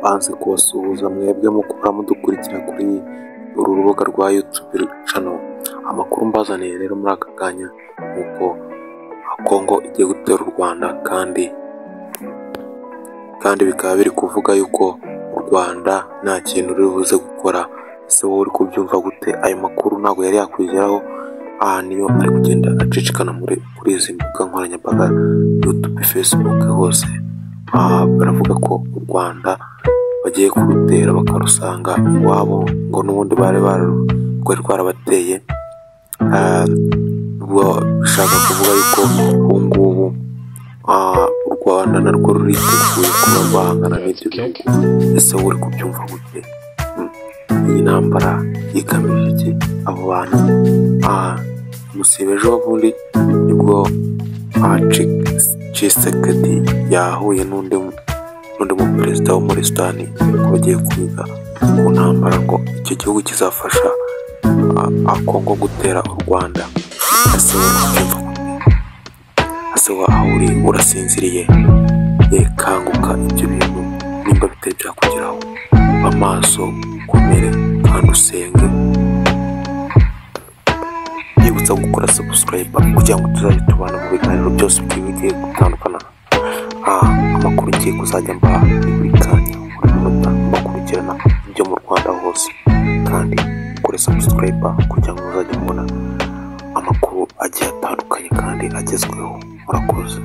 Banze kubasuhuza mwebwe mukora mudukurikira kuri uru rubuga rwa YouTube channel. Amakuru mbazaniye rero muri aka kanya ni uko Kongo igiye gutera u Rwanda, kandi bikaba biri kuvuga yuko u Rwanda nta kintu ruri buze gukora. Ese wowe uri kubyumva gute? Ayo makuru ntabwo yari yakwigeraho, aha niyo ari kugenda acicikana kuri izi mbuga nkoranyambaga, YouTube, Facebook, hose. Baravuga ko u Rwanda bagiye kurutera bakarusanga iwabo, ngo n'ubundi bari rwari rwarabateye. Bishaka kuvuga yuko ubu ngubu u Rwanda narwo ruriteguye kuba rwahangana n'ibyo bihugu. Ese wowe uri kubyumva gute? Iyi ntambara igamije iki? Abo bantu musiba ejo bundi nibwo Tshisekedi yahuye n'undi muperezida wo muri Sudani, ngo bagiye kwiga ku ntambara, ngo icyo gihugu kizafasha Kongo gutera u Rwanda. Ese wowe uri kubyumva gute? Ese wowe aho uri urasinziriye? Kanguka, ibyo bintu nimba bitari byakugeraho, amaso ukomere kandi usenge. Yibutsa gukora subscribe kugira ngo tuzajye tubana mu biganiro byose bigiye gutandukana. Amakuru ngiye kuzajya mbaha ni buri kanya, buri munota, mbakurikirana ibyo mu Rwanda hose, kandi ukore subscribe kugira ngo muzajye mubona amakuru agiye atandukanye kandi agezweho. Murakoze.